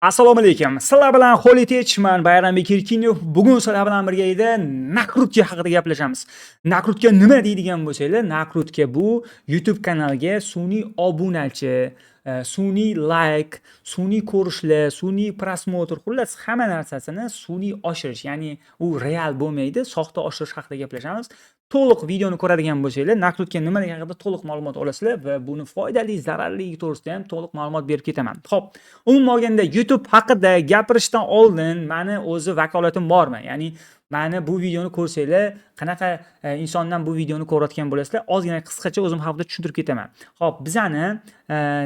Assalomu alaykum. Sizlar bilan Holitech, man Bayrambek Erkinov. Bugun sizlar bilan birgalikda накрутка haqida gaplashamiz. Накрутка nima deydigan bo'lsanglar, накрутка bu YouTube kanaliga sun'iy obunachi, sun'iy layk, sun'iy ko'rishlar, sun'iy просмотр, xullas hamma narsasini sun'iy oshirish, ya'ni u real bo'lmaydi, soxta oshirish haqida gaplashamiz. To'liq videoni ko'radigan bo'lsanglar, накрутка nimaligi haqida to'liq ma'lumot olasizlar va buni foydali, zararligi to'g'risida ham to'liq ma'lumot berib ketaman. Xo'p, umuman olganda YouTube haqida gapirishdan oldin mani o'zi vakolatim bormi? Ya'ni mani bu videoni ko'rsanglar, qanaqa insondan bu videoni ko'rayotgan bo'lasizlar, ozgina qisqacha o'zim haqida tushuntirib ketaman. Xo'p, bizani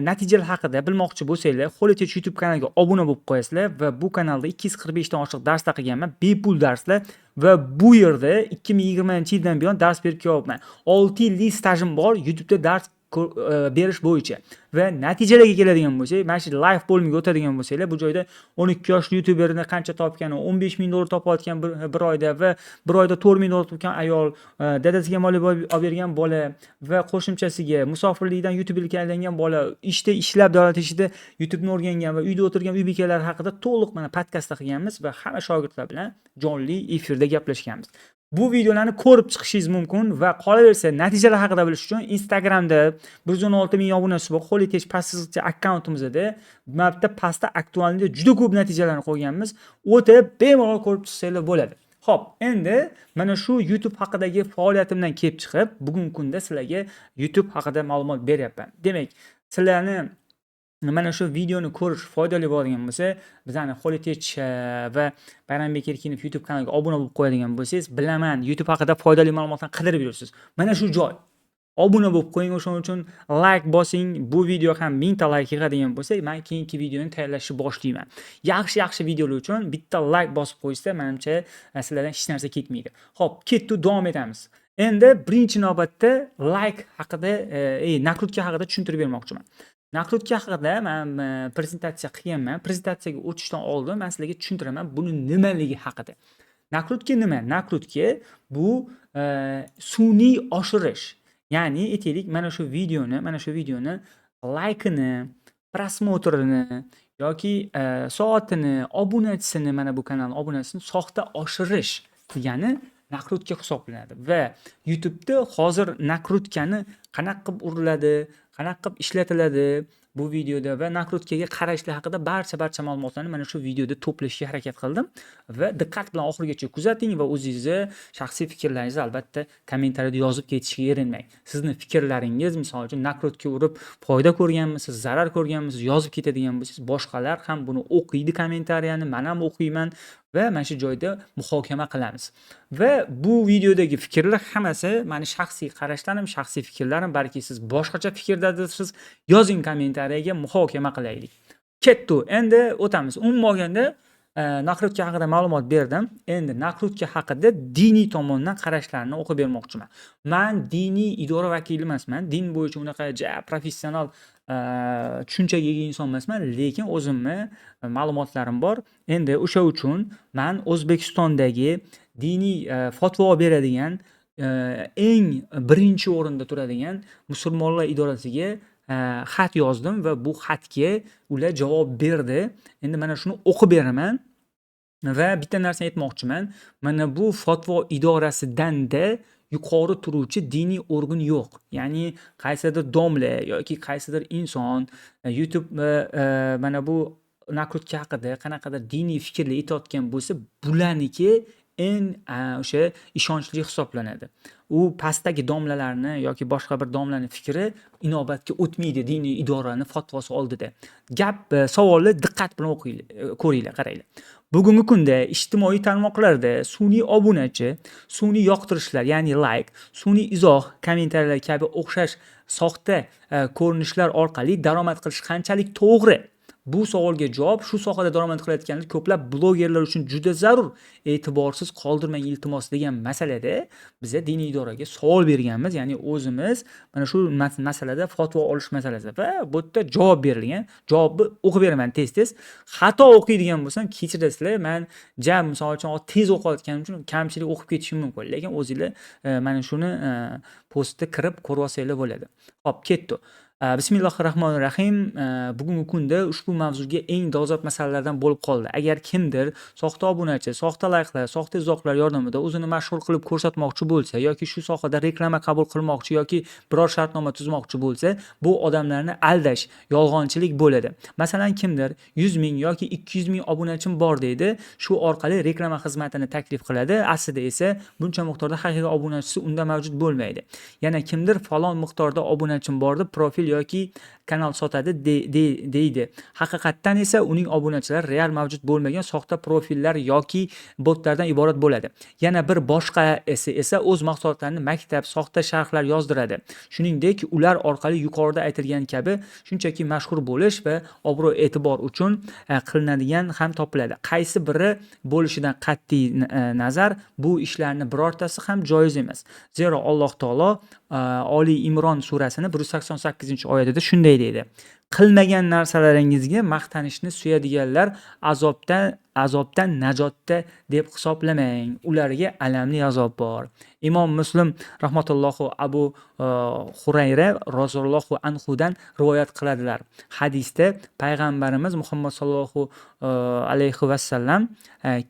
natijalar haqida bilmoqchi bo'lsanglar, Holitech YouTube kanaliga obuna bo'lib qo'yasizlar va bu kanalda 245 dan oshiq darslar qilganman, bepul darslar va bu yerda 2020-yildan buyon dars berib kelyapman. 6 yillik stajim bor YouTube'da dars berish bo'yicha. Va natijalarga keladigan bo'lsak, mana shu live bo'limiga o'tadigan bo'lsanglar, bu joyda 12 yoshli youtuberni qancha topgani, 15 ming dollar topayotgan bir oyda va bir oyda 4 ming dollar topgan ayol, dadasiga mol olib bergan bola va qo'shimchasiga musofirlikdan youtuberga aylangan bola, ishda ishlab davlat ishida YouTube'ni o'rgangan va uyda o'tirgan uy bekalari haqida to'liq mana podkastda qilganmiz va hamma shogirdlar bilan jonli efirda gaplashganmiz. Bu videolarni ko'rib chiqishingiz mumkin va qolaversa, natijalar haqida bilish uchun Instagramda 116 ming obunasi bor Holitech pastki akkauntimizda, mana bitta pastda актуальный da juda ko'p natijalarni qo'yganmiz. O'tib bemalol ko'rib chiqsanglar bo'ladi. Xo'p, endi mana shu YouTube haqidagi faoliyatimdan kelib chiqib, bugungi kunda sizlarga YouTube haqida ma'lumot beryapman. Demak, sizlarni mana shu videoni ko'rish foydali bo'ladigan bo'lsa, bizani Holitech va Bayrambek Erkinov YouTube kanaliga obuna bo'lib qo'yadigan bo'lsangiz, bilaman, YouTube haqida foydali ma'lumotlarni qidirib yuribsiz. Mana shu joy. Obuna bo'lib qo'ying, o'shaning uchun layk bosing. Bu video ham 1000 ta layk yig'adigan bo'lsa, man keyingi videoni tayyorlashni boshlayman. Yaxshi yaxshi videolar uchun bitta layk bosib qo'yishsa, manimcha, sizlardan hech narsa ketmaydi. Xo'p, ketdik, davom etamiz. Endi birinchi navbatda layk haqida, накрутка haqida tushuntirib bermoqchiman. Накрутка haqida man prezentatsiya qilganman. Prezentatsiyaga o'tishdan oldin man sizlarga tushuntiraman buni nimaligi haqida. Накрутка nima? Накрутка bu sun'iy oshirish. Ya'ni aytaylik, mana shu videoni laykini, просмотр ini yoki soatini, obunachisini, mana bu kanalni obunachisini soxta oshirish degani накрутка hisoblanadi va YouTube'da hozir накрутка ni qanaqa qilib uriladi, qanaqa qilib ishlatiladi bu videoda va накрутка ga qarashlar haqida barcha ma'lumotlarni mana shu videoda to'plashga harakat qildim va diqqat bilan oxirigacha kuzating va o'zingizni shaxsiy fikrlaringizni albatta kommentariyada yozib ketishga erinmang. Sizni fikrlaringiz, misol uchun, накрутка urib foyda ko'rganmisiz, zarar ko'rganmisiz, yozib ketadigan bo'lsangiz, boshqalar ham buni o'qiydi kommentariyani, man ham o'qiyman va mana shu joyda muhokama qilamiz. Va bu videodagi fikrlar hammasi mani shaxsiy qarashlarim, shaxsiy fikrlarim, balki siz boshqacha fikrdadirsiz. Yozing kommentariyaga, muhokama qilaylik. Ketdi. Endi o'tamiz. Umuman olganda, накрутка haqida ma'lumot berdim. Endi накрутка haqida diniy tomondan qarashlarni o'qib bermoqchiman. Man diniy idora vakili emasman. Din bo'yicha unaqa ja professional tushunchaga ega inson emasman, lekin o'zimni ma'lumotlarim bor. Endi o'sha uchun man O'zbekistondagi diniy fatvo beradigan, eng birinchi o'rinda turadigan musulmonlar idorasiga xat yozdim va bu xatga ular javob berdi. Endi mana shuni o'qib beraman va bitta narsani aytmoqchiman. Mana bu fatvo idorasidan-da yuqori turuvchi diniy organ yo'q. Ya'ni qaysidir domla yoki qaysidir inson YouTube mana bu накрутка haqida qanaqadir diniy fikrlar aytayotgan bo'lsa, bularniki eng o'sha ishonchli hisoblanadi. U pastdagi domlalarni yoki boshqa bir domlani fikri inobatga o'tmaydi diniy idorani fatvosi oldida. Gap, savolni diqqat bilan o'qinglar, ko'ringlar, qaranglar. Bugungi kunda ijtimoiy tarmoqlarda sun'iy obunachi, sun'iy yoqtirishlar, ya'ni layk, sun'iy izoh, kommentariyalar kabi o'xshash soxta ko'rinishlar orqali daromad qilish qanchalik to'g'ri? Bu savolga javob shu sohada daromad qilayotganlar ko'plab blogerlar uchun juda zarur. E'tiborsiz qoldirmang, iltimos, degan masalada biza diniy idoraga savol berganmiz. Ya'ni o'zimiz mana shu masalada fatvo olish masalasi va bu yerda javob berilgan. Javobni o'qib beraman tez-tez. Xato o'qiydigan bo'lsam, kechirasizlar. Man ja, misol uchun, tez o'qiyotganim uchun kamchilik o'qib ketishim mumkin. Lekin o'zinglar mana shuni postga kirib ko'rib olsanglar bo'ladi. Xo'p, ketdi. Bismillahir rohmanir rohim. Bugungi kunda ushbu mavzuga eng dolzarb masalalardan bo'lib qoldi. Agar kimdir soxta obunachi, soxta layklar, soxta izohlar yordamida o'zini mashhur qilib ko'rsatmoqchi bo'lsa yoki shu sohada reklama qabul qilmoqchi yoki biror shartnoma tuzmoqchi bo'lsa, bu odamlarni aldash, yolg'onchilik bo'ladi. Masalan, kimdir 100 ming yoki 200 ming obunachim bor deydi, shu orqali reklama xizmatini taklif qiladi. Aslida esa buncha miqdorda haqiqiy obunachisi unda mavjud bo'lmaydi. Yana kimdir falon miqdorda obunachim bor deb profil yoki kanal sotadi deydi. Haqiqatdan esa uning obunachilari real mavjud bo'lmagan soxta profillar yoki botlardan iborat bo'ladi. Yana bir boshqasi esa o'z mahsulotlarini maktab, soxta sharhlar yozdiradi. Shuningdek, ular orqali yuqorida aytilgan kabi shunchaki mashhur bo'lish va obro' e'tibor uchun qilinadigan ham topiladi. Qaysi biri bo'lishidan qat'iy nazar bu ishlarni birortasi ham joiz emas. Zero Alloh taolo Oli Imron surasini 188-oyatida shunday deydi: Qilmagan narsalaringizga maqtanishni suyadiganlar azobdan najotda deb hisoblamang. Ularga alamli azob bor. Imom Muslim rahmatullohi Abu Hurayra roziyallohu anhudan rivoyat qiladilar. Hadisda payg'ambarimiz Muhammad sollallohu alayhi vasallam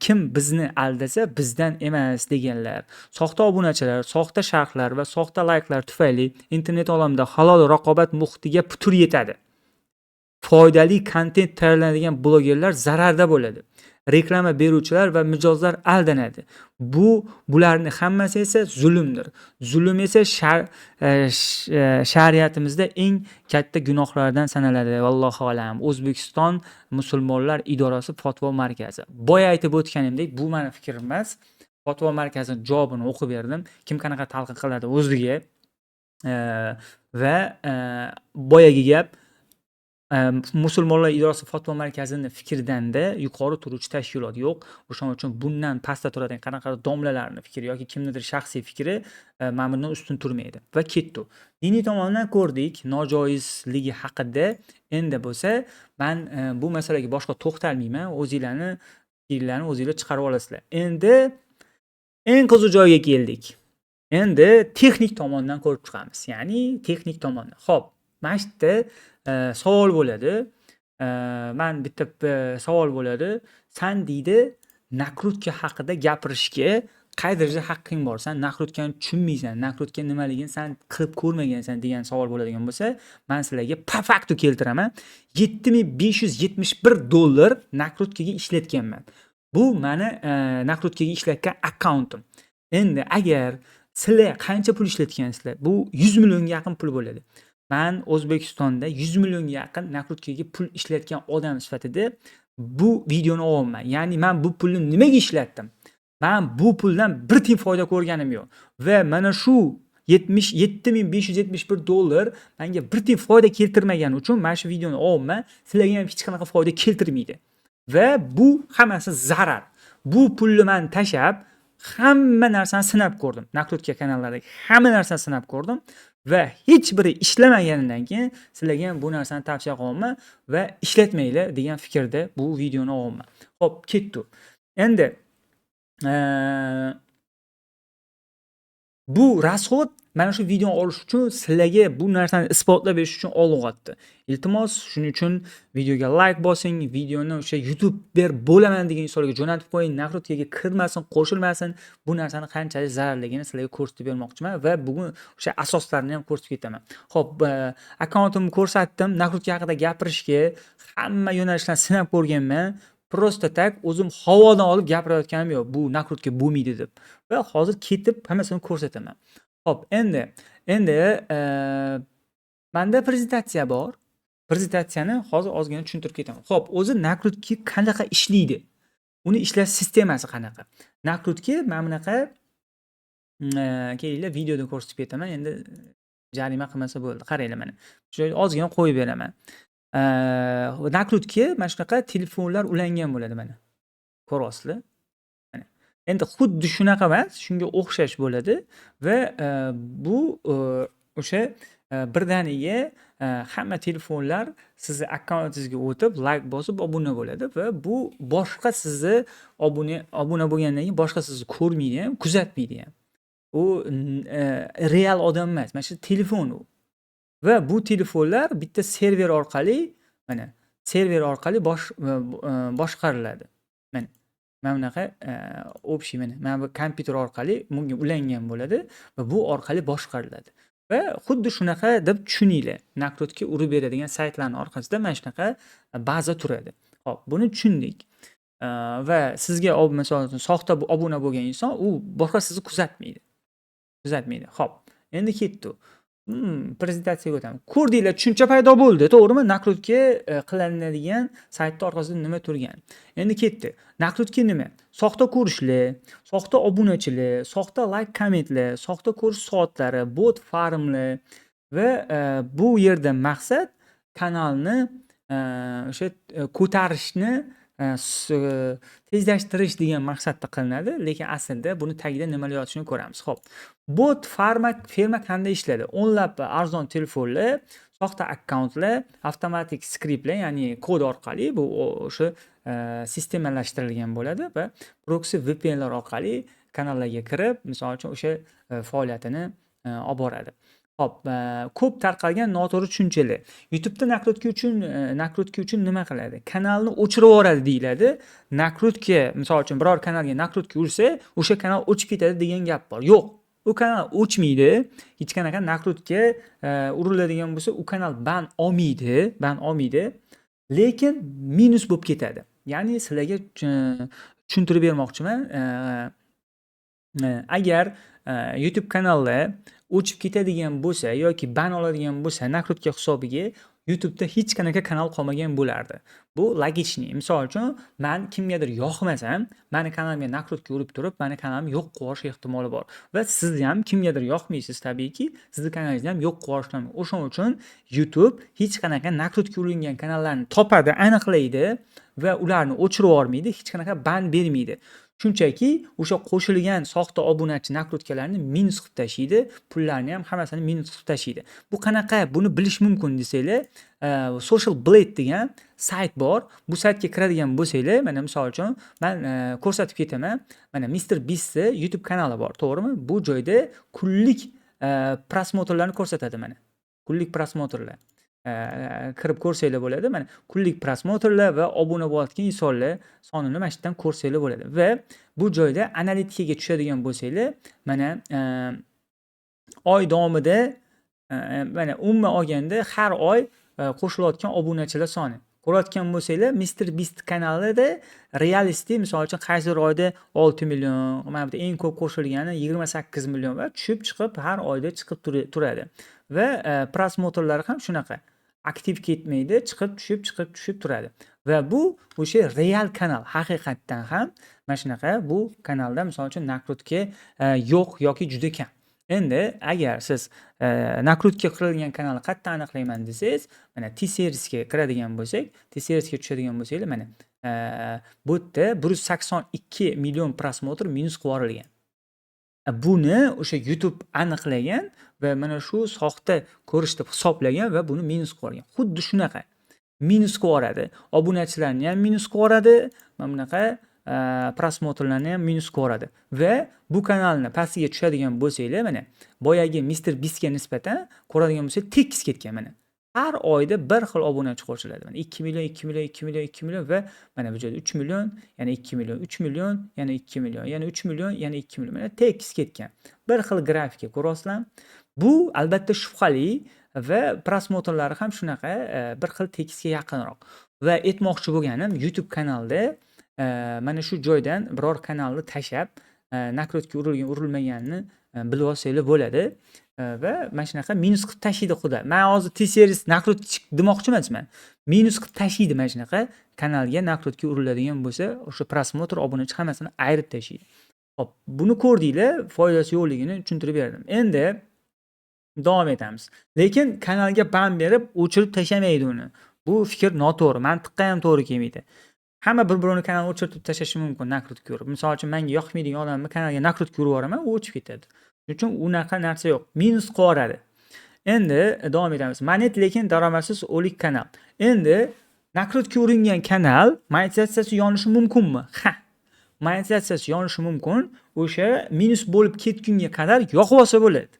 kim bizni aldasa, bizdan emas deganlar. Soxta obunachilar, soxta sharhlar va soxta layklar tufayli internet olamida halol raqobat muhitiga putur yetadi. Foydali kontent tayyorlanadigan blogerlar zararda bo'ladi. Reklama beruvchilar va mijozlar aldanadi. Bularni hammasi esa zulmdir. Zulm esa shariatimizda eng katta gunohlardan sanaladi. Vallohu alam. O'zbekiston musulmonlar idorasi fatvo markazi. Boya aytib o'tganimdek, bu meni fikrim emas. Fatvo markazining javobini o'qib berdim. Kim qanaqa talqin qiladi o'ziga. Va boyagi gap, musulmonlar idorasi fatvo markazini fikridanda yuqori turuvchi tashkilot yo'q. O'shaning uchun bundan pastda turadigan qanaqadir domlalarni fikri yoki kimnidir shaxsiy fikri mana bundan ustun turmaydi. Va ketdi. Diniy tomondan ko'rdik nojoizligi haqida. Endi bo'lsa man bu masalaga boshqa to'xtalmayman. O'zinglarni fikrlarni o'zinglar chiqarib olasizlar. Endi eng qiziq joyga keldik. Endi texnik tomondan ko'rib chiqamiz. Ya'ni texnik tomondan. Xo'p, mana shu yerda savol bo'ladi. Man bitta savol bo'ladi. San deydi, накрутка haqida gapirishga qay darajada haqqing bor? San накрутка ni tushunmaysan, накрутка nimaligini san qilib ko'rmagansan degan savol bo'ladigan bo'lsa, man sizlarga по факту keltiraman. 7571 dollar накрутка ga ishlatganman. Bu mani накрутка ga ishlatgan akkauntim. Endi agar sizlar qancha pul ishlatgansizlar? Bu 100 millionga yaqin pul bo'ladi. Man O'zbekistonda 100 millionga yaqin накрутка ga pul ishlatgan odam sifatida bu videoni olyapman. Ya'ni man bu pulni nimaga ishlatdim? Man bu puldan bir tiyin foyda ko'rganim yo'q. Va mana shu 7571 dollar menga bir tiyin foyda keltirmagani uchun mana shu videoni olyapman. Sizlarga ham hech qanaqa foyda keltirmaydi. Va bu hammasi zarar. Bu pulni man tashlab hamma narsani sinab ko'rdim. Накрутка kanallaridagi hamma narsani sinab ko'rdim va hech biri ishlamaganidan keyin sizlarga ham bu narsani tavsiya qilyapman va ishlatmanglar degan fikrda bu videoni olyapman. Xo'p, ketdi. Endi bu расход mana shu videoni olish uchun, sizlarga bu narsani isbotlab berish uchun olinyapti. Iltimos, shuning uchun videoga layk bosing, videoni o'sha youtuber bo'laman degan insonlarga jo'natib qo'ying, накрутка ga kirmasin, qo'shilmasin. Bu narsani qanchalik zararligini sizlarga ko'rsatib bermoqchiman va bugun o'sha asoslarini ham ko'rsatib ketaman. Xo'p, akkauntimni ko'rsatdim. Накрутка haqida gapirishga hamma yo'nalishlarni sinab ko'rganman. Просто так o'zim havodan olib gapirayotganim yo'q. Bu накрутка bo'lmaydi deb. Va hozir ketib hammasini ko'rsataman. Xo'p, endi menda prezentatsiya bor. Prezentatsiyani hozir ozgina tushuntirib ketaman. Xo'p, o'zi накрутка qanaqa ishlaydi? Uni ishlash sistemasi qanaqa? Накрутка mana bunaqa, kelinglar, videoda ko'rsatib ketaman. Endi jarima qilmasa bo'ldi. Qaranglar mana. Shu joyga ozgina qo'yib beraman. Накрутка mana shunaqa telefonlar ulangan bo'ladi mana. Ko'ryapsizlar? Mana. Endi xuddi shunaqa emas, shunga o'xshash bo'ladi va bu o'sha birdaniga hamma telefonlar sizni akkauntingizga o'tib, layk bosib, obuna bo'ladi va bu boshqa sizni obuna bo'lgandan keyin boshqa sizni ko'rmaydi ham, kuzatmaydi ham. U real odam emas, mana shu telefon u. Va bu telefonlar bitta server orqali, mana, server orqali boshqariladi. Mana bunaqa общий, mana bu kompyuter orqali bunga ulangan bo'ladi va bu orqali boshqariladi. Va xuddi shunaqa deb tushuninglar. Накрутка urib beradigan saytlarni orqasida mana shunaqa baza turadi. Xo'p, buni tushundik. Va sizga misol uchun, soxta obuna bo'lgan inson, u boshqa sizni kuzatmaydi. Kuzatmaydi. Xo'p, endi ketdi. Prezentatsiyaga o'tamiz. Ko'rdinglar, tushuncha paydo bo'ldi, to'g'rimi? Накрутка qilinadigan saytni orqasida nima turgan. Endi ketdi. Накрутка nima? Soxta ko'rishlar, soxta obunachilar, soxta layk, kommentlar, soxta ko'rish soatlari, bot farmlar va bu yerda maqsad kanalni o'sha ko'tarishni tezlashtirish degan maqsadda qilinadi, lekin aslida buni tagida nimalar yotishini ko'ramiz. Xo'p, bot ferma qanday ishlaydi? O'nlab arzon telefonlar, soxta akkauntlar, avtomatik skriptlar, ya'ni kod orqali bu o'sha sistemalashtirilgan bo'ladi va proxy VPNlar orqali kanallarga kirib, misol uchun, o'sha faoliyatini olib boradi. Xo'p, ko'p tarqalgan noto'g'ri tushunchalar. YouTube'da накрутка uchun nima qiladi? Kanalni o'chirib yuboradi deyiladi. Накрутка, misol uchun, biror kanalga накрутка ursa, o'sha kanal o'chib ketadi degan gap bor. Yo'q, u kanal o'chmaydi. Hech qanaqa накрутка uriladigan bo'lsa, u kanal ban olmaydi, lekin minus bo'lib ketadi. Ya'ni sizlarga tushuntirib bermoqchiman. Agar YouTube kanallar o'chib ketadigan bo'lsa yoki ban oladigan bo'lsa накрутка hisobiga, YouTube'da hech qanaqa kanal qolmagan bo'lardi. Bu логичный. Misol uchun, man kimgadir yoqmasam, mani kanalimga накрутка urib turib, mani kanalimni yo'q qilib yuborish ehtimoli bor. Va siz ham kimgadir yoqmaysiz tabiiyki, sizni kanalingizni ham yo'q qilib yuborishlar mumkin. O'shaning uchun YouTube hech qanaqa накрутка urilgan kanallarni topadi, aniqlaydi va ularni o'chirib yubormaydi, hech qanaqa ban bermaydi. Shunchaki o'sha qo'shilgan soxta obunachi накрутка larni minus qilib tashlaydi, pullarni ham hammasini minus qilib tashlaydi. Bu qanaqa buni bilish mumkin desanglar, Social Blade degan sayt bor. Bu saytga kiradigan bo'lsanglar, mana, misol uchun, man ko'rsatib ketaman. Mana, Mr Beastni YouTube kanali bor, to'g'rimi? Bu joyda kunlik просмотр larni ko'rsatadi mana. Kunlik просмотр lar. Kirib ko'rsanglar bo'ladi. Mana, kunlik просмотр lar va obuna bo'layotgan insonlar sonini mana shu yerdan ko'rsanglar bo'ladi. Va bu joyda analitikaga tushadigan bo'lsanglar, mana, oy davomida, mana, umuman olganda har oy qo'shilayotgan obunachilar soni. Ko'rayotgan bo'lsanglar, Mr Beast kanalida реальности, misol uchun, qaysidir oyda 6 million, mana bu yerda eng ko'p qo'shilgani 28 million va tushib chiqib har oyda chiqib turadi. Va просмотр lari ham shunaqa. Aktiv ketmaydi, chiqib tushib, chiqib tushib turadi. Va bu o'sha real kanal. Haqiqatdan ham mana shunaqa bu kanalda, misol uchun, накрутка yo'q yoki juda kam. Endi agar siz накрутка qilingan kanalni qayerdan aniqlayman desangiz, mana, T-Seriesga kiradigan bo'lsak, T-Seriesga tushadigan bo'lsanglar, mana, bu yerda 182 million просмотр minus qilib yuborilgan. Buni o'sha YouTube aniqlagan va mana shu soxta ko'rish deb hisoblagan va buni minus qilib yuborgan. Xuddi shunaqa. Minus qilib yuboradi. Obunachilarni ham minus qilib yuboradi. Mana bunaqa просмотр larni ham minus qilib yuboradi. Va bu kanalni pastiga tushadigan bo'lsanglar, mana, boyagi Mr Beastga nisbatan ko'radigan bo'lsak, tekis ketgan mana. Har oyda bir xil obunachi qo'shiladi. Mana, 2 million, 2 million, 2 million, 2 million va mana bu joyda 3 million, yana 2 million, 3 million, yana 2 million, yana 3 million, yana 2 million. Mana, tekis ketgan. Bir xil grafika, ko'ryapsizlarmi? Bu albatta shubhali va просмотр lari ham shunaqa bir xil tekisga yaqinroq. Va aytmoqchi bo'lganim, YouTube kanalda mana shu joydan biror kanalni tashlab, накрутка urilgan, urilmaganini bilib olsanglar bo'ladi. Va mana shunaqa minus qilib tashlaydi xudo. Man hozir T-Series накрутчик demoqchi emasman. Minus qilib tashlaydi mana shunaqa kanalga накрутка uriladigan bo'lsa, o'sha просмотр, obunachi hammasini ayirib tashlaydi. Xo'p, buni ko'rdinglar, foydasi yo'qligini tushuntirib berdim. Endi davom etamiz. Lekin kanalga ban berib o'chirib tashlamaydi uni. Bu fikr noto'g'ri, mantiqqa ham to'g'ri kelmaydi. Hamma bir-birini kanalini o'chirib tashlashi mumkin накрутка urib. Misol uchun, menga yoqmaydigan odamni kanaliga накрутка urib yuboraman, u o'chib ketadi. Shuning uchun unaqa narsa yo'q. Minus qilib yuboradi. Endi davom etamiz. Monet, lekin daromadsiz o'lik kanal. Endi накрутка uringan kanal monetizatsiyasi yonishi mumkinmi? Ha. Monetizatsiyasi yonishi mumkin. O'sha minus bo'lib ketgunga qadar yoqib olsa bo'ladi.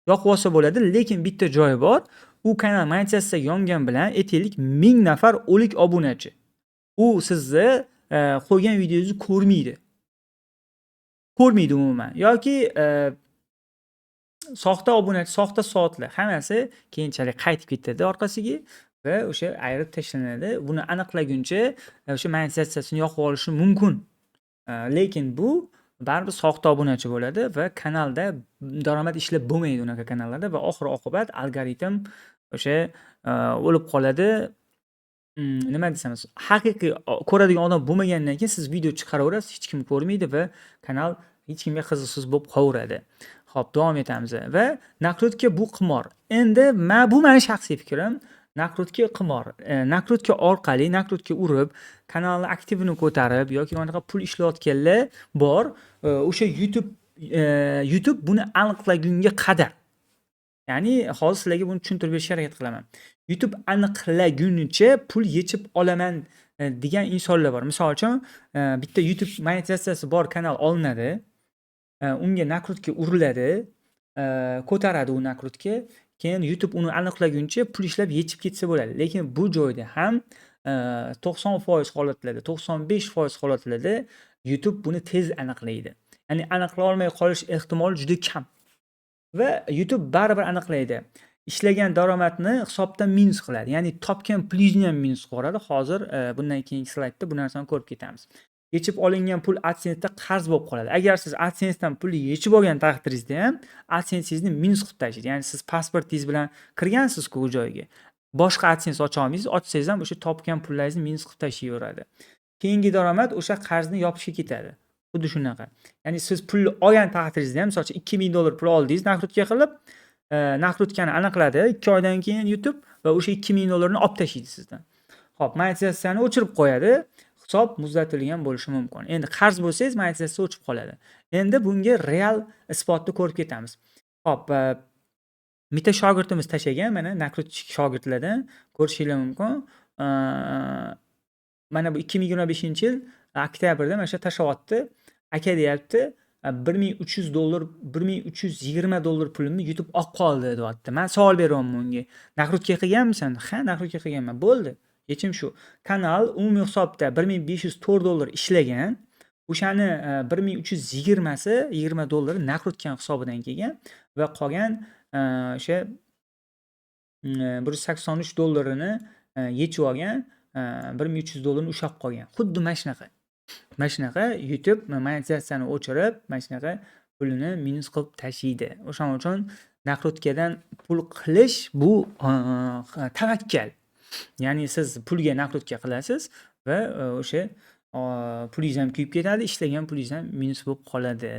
Yoqib olsa bo'ladi, lekin bitta joyi bor. U kanal monetizatsiya yongan bilan, aytaylik, 1000 nafar o'lik obunachi. U sizni qo'ygan videongizni ko'rmaydi. Ko'rmaydi umuman. Yoki soxta obunachi, soxta soatlar, hammasi keyinchalik qaytib ketadi orqasiga va o'sha ayirib tashlanadi. Buni aniqlaguncha o'sha monetizatsiyasini yoqib olishi mumkin. Lekin bu baribir soxta obunachi bo'ladi va kanalda daromad ishlab bo'lmaydi unaqa kanallarda va oxir oqibat algoritm o'sha o'lib qoladi. Nima desam, haqiqiy ko'radigan odam bo'lmagandan keyin siz video chiqaraverasiz, hech kim ko'rmaydi va kanal hech kimga qiziqsiz bo'lib qolaveradi. Xo'p, davom etamiz va накрутка bu qimor. Endi bu mani shaxsiy fikrim. Накрутка qimor. Накрутка orqali, накрутка urib, kanalni aktivini ko'tarib yoki anaqa pul ishlayotganlar bor. O'sha YouTube buni aniqlagunga qadar. Ya'ni hozir sizlarga buni tushuntirib berishga harakat qilaman. YouTube aniqlagunicha pul yechib olaman degan insonlar bor. Misol uchun, bitta YouTube monetizatsiyasi bor kanal olinadi. Unga накрутка uriladi. Ko'taradi u накрутка. Keyin YouTube uni aniqlaguncha pul ishlab yechib ketsa bo'ladi. Lekin bu joyda ham 90% holatlarda, 95% holatlarda YouTube buni tez aniqlaydi. Ya'ni aniqlay olmay qolish ehtimoli juda kam. Va YouTube baribir aniqlaydi. Ishlagan daromadni hisobdan minus qiladi. Ya'ni topgan pulingizni ham minus qilib yuboradi. Hozir bundan keyingi slaydda bu narsani ko'rib ketamiz. Yechib olingan pul AdSense'da qarz bo'lib qoladi. Agar siz AdSense'dan pulni yechib olgan taqdiringizda ham AdSense'ingizni minus qilib tashlaydi. Ya'ni siz pasportingiz bilan kirgansiz-ku u joyga. Boshqa AdSense ocha olmaysiz. Ochsangiz ham o'sha topgan pullaringizni minus qilib tashlayveradi. Keyingi daromad o'sha qarzni yopishga ketadi. Xuddi shunaqa. Ya'ni siz pulni olgan taqdiringizda ham, misol uchun, 2000 dollar pul oldingiz накрутка qilib, накрутка ni aniqladi 2 oydan keyin YouTube va o'sha 2000 dollarni olib tashlaydi sizdan. Xo'p, monetizatsiyani o'chirib qo'yadi. Hisob muzlatilgan bo'lishi mumkin. Endi qarz bo'lsangiz, monetizatsiya o'chib qoladi. Endi bunga real isbotni ko'rib ketamiz. Xo'p, bitta shogirdimiz tashlagan, mana, накрутчик shogirdlardan ko'rishinglar mumkin. Mana bu 2025-yil oktyabrda mana shu tashlayapti. Aka, deyapti, 1300 dollar, 1320 dollar pulimni YouTube olib qoldi, deyapti. Man savol beryapman unga. Накрутка qilganmisan? Ha, накрутка qilganman. Bo'ldi. Yechim shu. Kanal umumiy hisobda 1504 dollar ishlagan. O'shani 1320si, 20 dollari накрутка ni hisobidan kelgan va qolgan o'sha 183 dollarini yechib olgan, 1300 dollarni ushlab qolgan. Xuddi mana shunaqa. Mana shunaqa YouTube monetizatsiyani o'chirib, mana shunaqa pulini minus qilib tashlaydi. O'shaning uchun накрутка dan pul qilish bu tavakkal. Ya'ni siz pulga накрутка qilasiz va o'sha pulingiz ham kuyib ketadi, ishlagan pulingiz ham minus bo'lib qoladi.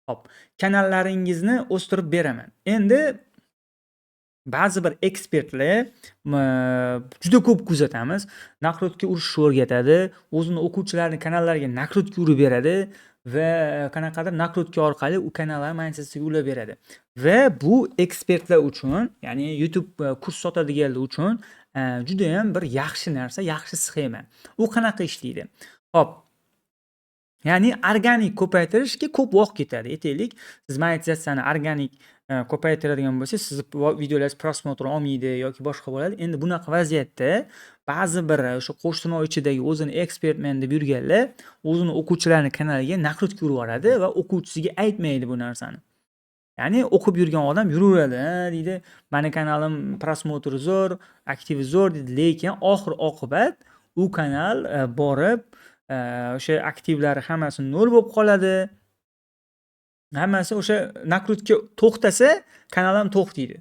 Xo'p, kanallaringizni o'stirib beraman. Endi ba'zi bir ekspertlar, juda ko'p kuzatamiz. Накрутка urishni o'rgatadi, o'zini o'quvchilarini kanallariga накрутка urib beradi va qanaqadir накрутка orqali u kanallarni monetizatsiyaga ulab beradi. Va bu ekspertlar uchun, ya'ni YouTube kurs sotadiganlar uchun judayam bir yaxshi narsa, yaxshi sxema. U qanaqa ishlaydi? Xo'p. Ya'ni organik ko'paytirishga ko'p vaqt ketadi. Aytaylik, siz monetizatsiyani organik ko'paytiradigan bo'lsangiz, sizni videolaringiz просмотр olmaydi yoki boshqa bo'ladi. Endi bunaqa vaziyatda ba'zi bir o'sha qo'shtirnoq ichidagi o'zini ekspertman deb yurganlar o'zini o'quvchilarini kanaliga накрутка urib yuboradi va o'quvchisiga aytmaydi bu narsani. Ya'ni o'qib yurgan odam yuraveradi, "Ha", deydi, "Mani kanalim просмотр i zo'r, aktivi zo'r", deydi. Lekin oxir oqibat u kanal borib, o'sha aktivlari hammasi nol bo'lib qoladi. Hammasi o'sha накрутка to'xtasa, kanal ham to'xtaydi.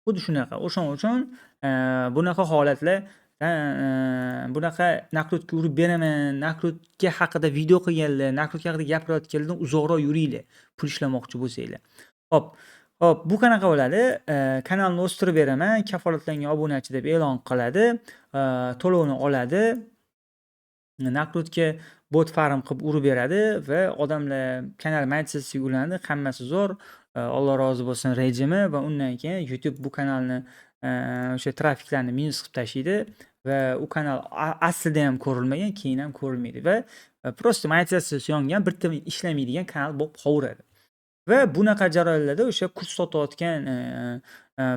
Xuddi shunaqa. O'shaning uchun bunaqa holatlar, bunaqa накрутка urib beraman, накрутка haqida video qilganlar, накрутка haqida gapirayotganlardan uzoqroq yuringlar, pul ishlamoqchi bo'lsanglar. Xo'p, xo'p, bu qanaqa bo'ladi? Kanalni o'stirib beraman, kafolatlangan obunachi deb e'lon qiladi, to'lovni oladi. Накрутка bot farm qilib urib beradi va odamlar kanal monetizatsiyaga ulanadi, hammasi zo'r. Alloh rozi bo'lsin rejimi va undan keyin YouTube bu kanalni o'sha trafiklarni minus qilib tashlaydi va u kanal aslida ham ko'rilmagan, keyin ham ko'rilmaydi va просто monetizatsiyasi yongan, bitta ishlamaydigan kanal bo'lib qolaveradi. Va bunaqa jarayonlarda o'sha kurs sotayotgan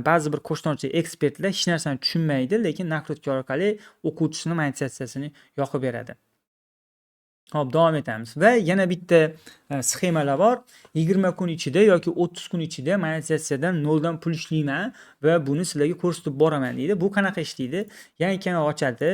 ba'zi bir qo'shnochi ekspertlar hech narsani tushunmaydi, lekin накрутка orqali o'quvchisini monetizatsiyasini yoqib beradi. Xo'p, davom etamiz. Va yana bitta sxemalar bor. 20 kun ichida yoki 30 kun ichida monetizatsiyadan noldan pul ishlayman va buni sizlarga ko'rsatib boraman, deydi. Bu qanaqa ishlaydi? Yangi kanal ochadi,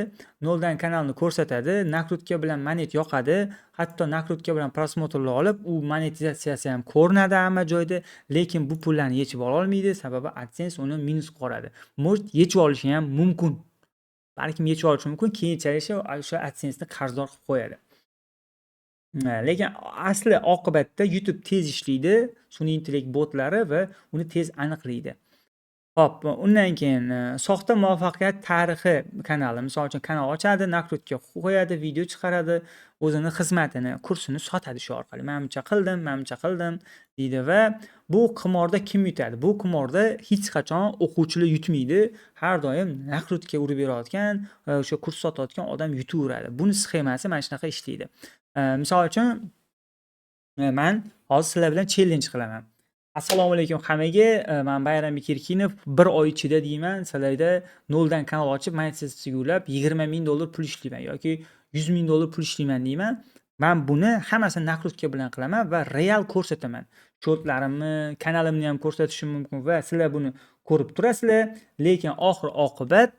noldan kanalni ko'rsatadi, накрутка bilan monet yoqadi, hatto накрутка bilan просмотр lar olib, u monetizatsiyasi ham ko'rinadi hamma joyda, lekin bu pullarni yechib ola olmaydi, sababi AdSense uni minus qilib yuboradi. Может, yechib olishi ham mumkin. Balkim yechib olishi mumkin, keyinchalik o'sha AdSense'ni qarzdor qilib qo'yadi. Lekin asli oqibatda YouTube tez ishlaydi, sun'iy intellekt botlari va uni tez aniqlaydi. Xo'p, undan keyin soxta muvaffaqiyat tarixi kanali. Misol uchun, kanal ochadi, накрутка qo'yadi, video chiqaradi, o'zini xizmatini, kursini sotadi shu orqali. "Men buncha qildim, men buncha qildim", deydi va bu qimorda kim yutadi? Bu qimorda hech qachon o'quvchilar yutmaydi. Har doim накрутка urib berayotgan va o'sha kurs sotayotgan odam yutaveradi. Buni sxemasi mana shunaqa ishlaydi. Misol uchun, man hozir sizlar bilan challenge qilaman. "Assalomu alaykum hammaga, man Bayrambek Erkinov, 1 oy ichida, deyman, sizlarda noldan kanal ochib, monetizatsiyaga ulab $20 000 pul ishlayman yoki $100 000 pul ishlayman", deyman. Man buni hammasini накрутка bilan qilaman va real ko'rsataman. Счёт larimni, kanalimni ham ko'rsatishim mumkin va sizlar buni ko'rib turasizlar, lekin oxir oqibat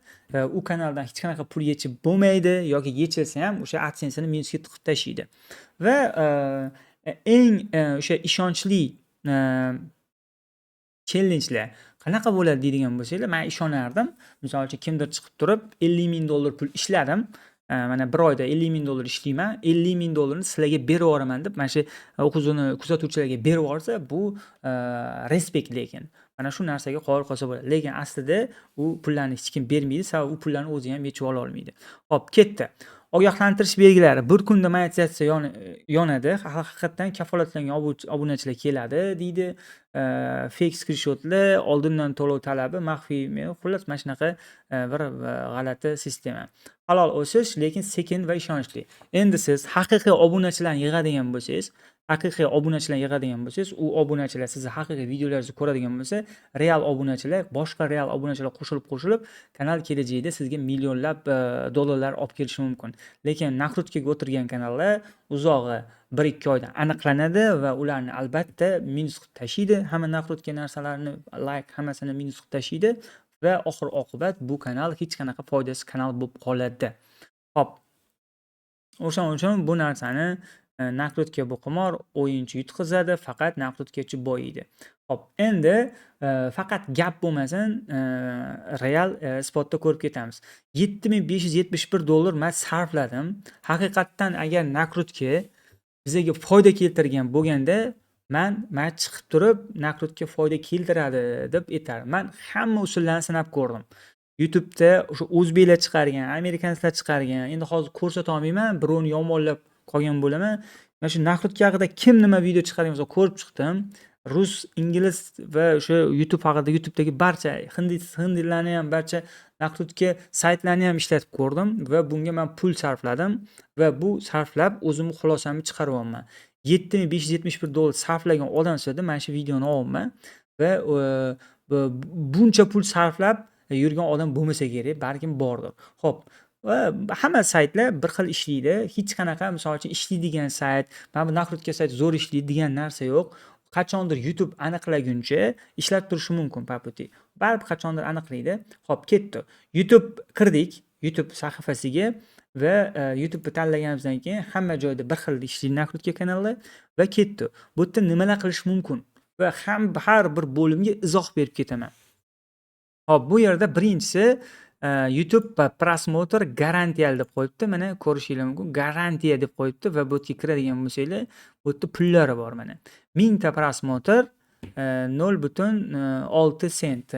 u kanaldan hech qanaqa pul yechib bo'lmaydi yoki yechilsa ham o'sha AdSense'ini minusga tiqib tashlaydi. Va eng o'sha ishonchli challenge'lar qanaqa bo'ladi deydigan bo'lsanglar, man ishonardim. Misol uchun, kimdir chiqib turib, "$50 000 pul ishladim. Mana, bir oyda $50 000 ishlayman, $50 000 ni sizlarga berib yuboraman", deb mana shu o'zini kuzatuvchilarga berib yuborsa, bu респект, lekin. Mana shu narsaga qoyil qolsa bo'ladi. Lekin aslida u pullarni hech kim bermaydi, sababi u pullarni o'zi ham yechib ola olmaydi. Xo'p, ketdi. Ogohlantirish belgilari: bir kunda monetizatsiya yonadi. Haqiqatdan kafolatlangan obunachilar keladi, deydi. Fake skrinshotlar, oldindan to'lov talabi, maxfiy, xullas, mana shunaqa bir g'alati sistema. Halol o'sish, lekin sekin va ishonchli. Endi siz haqiqiy obunachilarni yig'adigan bo'lsangiz, haqiqiy obunachilarni yig'adigan bo'lsangiz, u obunachilar sizni haqiqiy videolaringizni ko'radigan bo'lsa, real obunachilar, boshqa real obunachilar qo'shilib-qo'shilib, kanal kelajakda sizga millionlab dollarlar olib kelishi mumkin. Lekin накрутка ga o'tirgan kanallar uzog'i 1-2 oyda aniqlanadi va ularni albatta minus qilib tashlaydi. Hamma накрутка narsalarni, layk, hammasini minus qilib tashlaydi va oxir oqibat bu kanal hech qanaqa foydasiz kanal bo'lib qoladi. Xo'p. O'shaning uchun bu narsani накрутка bu qimor, o'yinchi yutqizadi, faqat накрутка chi boyiydi. Xo'p, endi faqat gap bo'lmasin, real isbotda ko'rib ketamiz. $7571 man sarfladim. Haqiqatdan agar накрутка bizaga foyda keltirgan bo'lganda, man chiqib turib, "Накрутка foyda keltiradi", deb aytardim. Man hamma usullarni sinab ko'rdim. YouTube'da o'sha o'zbeklar chiqargan, amerikanslar chiqargan. Endi hozir ko'rsata olmayman, birovni yomonlab qolgan bo'laman. Mana shu накрутка haqida kim nima video chiqargan bo'lsa, ko'rib chiqdim. Rus, ingliz va o'sha YouTube haqida YouTube'dagi barcha hindlarni ham, barcha накрутка saytlarni ham ishlatib ko'rdim va bunga man pul sarfladim va bu sarflab o'zimni xulosamni chiqaryapman. $7571 sarflagan odam sifatida mana shu videoni olyapman va buncha pul sarflab yurgan odam bo'lmasa kerak, balkim bordir. Xo'p, va hamma saytlar bir xil ishlaydi. Hech qanaqa, misol uchun, ishlaydigan sayt, mana bu накрутка sayt zo'r ishlaydi degan narsa yo'q. Qachondir YouTube aniqlaguncha ishlab turishi mumkin по пути. Baribir qachondir aniqlaydi. Xo'p, ketdi. YouTube kirdik, YouTube sahifasiga va YouTube'ni tanlaganimizdan keyin hamma joyda bir xil ishlaydi накрутка kanallar va ketdi. Bu yerda nimalar qilish mumkin va ham har bir bo'limga izoh berib ketaman. Xo'p, bu yerda birinchisi YouTube просмотр garantiyali deb qo'yibdi. Mana, ko'rishinglar mumkin. Garantiya deb qo'yibdi va bu yerga kiradigan bo'lsanglar, bu yerda pullari bor mana. 1000 ta просмотр 0,6 sent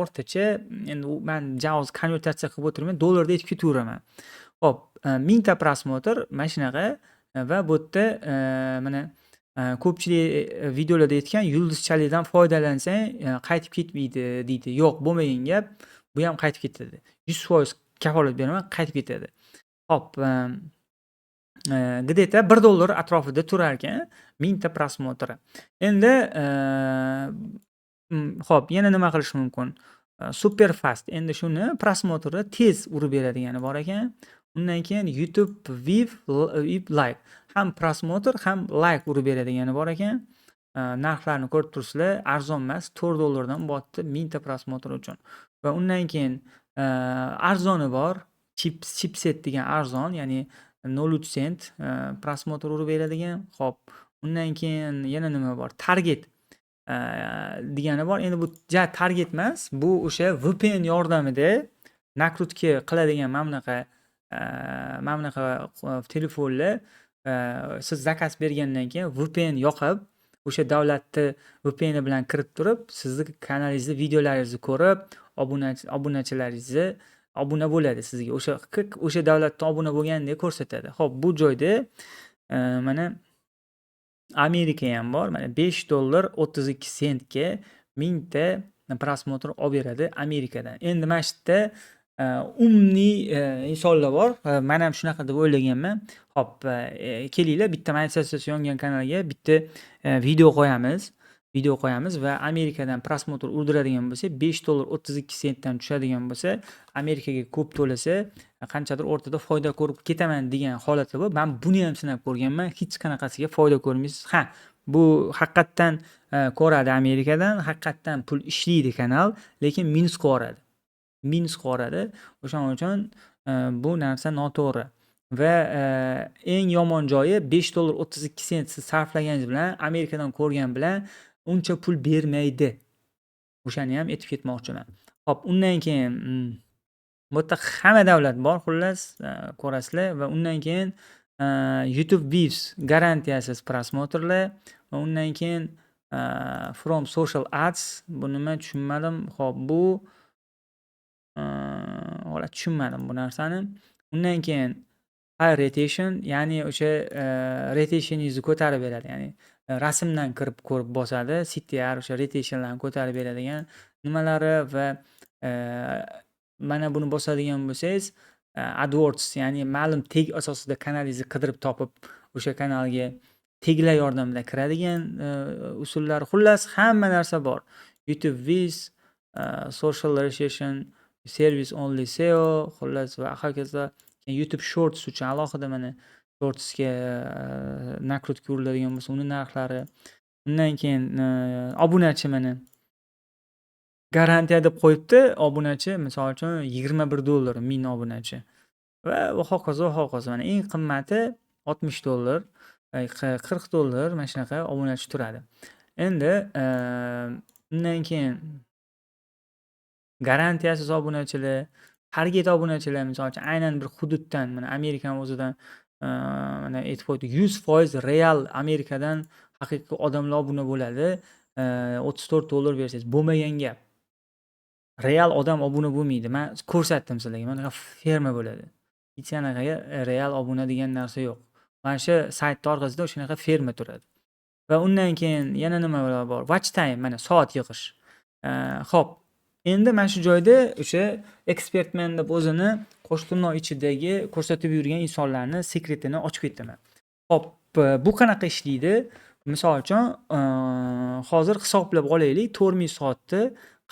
o'rtacha. Endi u man hozir konvertatsiya qilib o'tirmayman, dollarda aytib ketaveraman. Xo'p, 1000 ta просмотр mana shunaqa va bu yerda mana, ko'pchilik videolarda aytgan, yulduzchalidan foydalansang, qaytib ketmaydi, deydi. Yo'q, bo'lmagan gap. Bu ham qaytib ketadi. 100% kafolat beraman, qaytib ketadi. Xo'p, Где-то $1 atrofida turar ekan 1000 ta просмотр i. Endi, xo'p, yana nima qilish mumkin? Super fast. Endi shuni просмотр ni tez urib beradigani bor ekan. Undan keyin YouTube View Like. Ham просмотр, ham like urib beradigani bor ekan. Narxlarni ko'rib turibsizlar, arzon emas, $4 dan bo'lyapti 1000 ta просмотр uchun. Va undan keyin arzoni bor. Chipset degan arzon, ya'ni 0,3 sent просмотр urib beradigan. Xo'p, undan keyin yana nima bor? Target degani bor. Endi bu ja target emas, bu o'sha VPN yordamida накрутка qiladigan mana bunaqa telefonlar, siz заказ bergandan keyin VPN yoqib, o'sha davlatni VPNi bilan kirib turib, sizni kanalingizni videolaringizni ko'rib, obunachilaringizni obuna bo'ladi sizga. O'sha davlatda obuna bo'lgandek ko'rsatadi. Xo'p, bu joyda mana Amerika ham bor. Mana $5.32 sentga 1000 ta просмотр olib beradi Amerikadan. Endi mana shu yerda умный insonlar bor. Man ham shunaqa deb o'ylaganman. Xo'p, kelinglar, bitta monetizatsiyasi yongan kanalga bitta video qo'yamiz. Video qo'yamiz va Amerikadan просмотр urdiradigan bo'lsak, $5.32 sentdan tushadigan bo'lsa, Amerikaga ko'p to'lasa, qanchadir o'rtada foyda ko'rib ketaman degan holatlar bor. Man buni ham sinab ko'rganman. Hech qanaqasiga foyda ko'rmaysiz. Ha, bu haqiqatdan ko'radi Amerikadan, haqiqatdan pul ishlaydi kanal, lekin minus qilib yuboradi. Minus qilib yuboradi. O'shaning uchun bu narsa noto'g'ri. Va eng yomon joyi, $5.32 sent siz sarflaganingiz bilan, Amerikadan ko'rgan bilan uncha pul bermaydi. O'shani ham aytib ketmoqchiman. Xo'p, undan keyin bu yerda hamma davlat bor xullas, ko'rasizlar va undan keyin YouTube Views garantiyasiz просмотр lar va undan keyin from social ads, bu nima, tushunmadim. Xo'p, bu g'alati, tushunmadim bu narsani. Undan keyin high retention, ya'ni o'sha retentioningizni ko'tarib beradi. Ya'ni rasmdan kirib ko'rib bosadi. CTR, o'sha retentionlarni ko'tarib beradigan nimalari va mana buni bosadigan bo'lsangiz, AdWords, ya'ni ma'lum tag asosida kanalingizni qidirib topib, o'sha kanalga taglar yordamida kiradigan usullar. Xullas, hamma narsa bor. YouTube Views, social retention, service only SEO, xullas va hokazo. Keyin YouTube Shorts uchun alohida, mana Shortsga накрутка uriladigan bo'lsa, uni narxlari. Undan keyin obunachi, mana garantiya deb qo'yibdi. Obunachi, misol uchun, $21 1000 obunachi va hokazo, hokazo. Mana eng qimmati $60, $40, mana shunaqa obunachi turadi. Endi undan keyin garantiyasiz obunachilar, target obunachilar, misol uchun, aynan bir hududdan, mana Amerikani o'zidan, mana aytib qo'ydi, 100% real Amerikadan haqiqiy odamlar obuna bo'ladi. $34 bersangiz, bo'lmagan gap. Real odam obuna bo'lmaydi. Man ko'rsatdim sizlarga. Mana bunaqa ferma bo'ladi. Hech qanaqaga real obuna degan narsa yo'q. Mana shu saytni orqasida shunaqa ferma turadi. Va undan keyin yana nimalar bor? Watch time, mana soat yig'ish. Xo'p, endi mana shu joyda o'sha ekspertman deb o'zini qo'shtirnoq ichidagi ko'rsatib yurgan insonlarni секрет ini ochib ketaman. Xo'p, bu qanaqa ishlaydi? Misol uchun, hozir hisoblab olaylik, 4000 soatni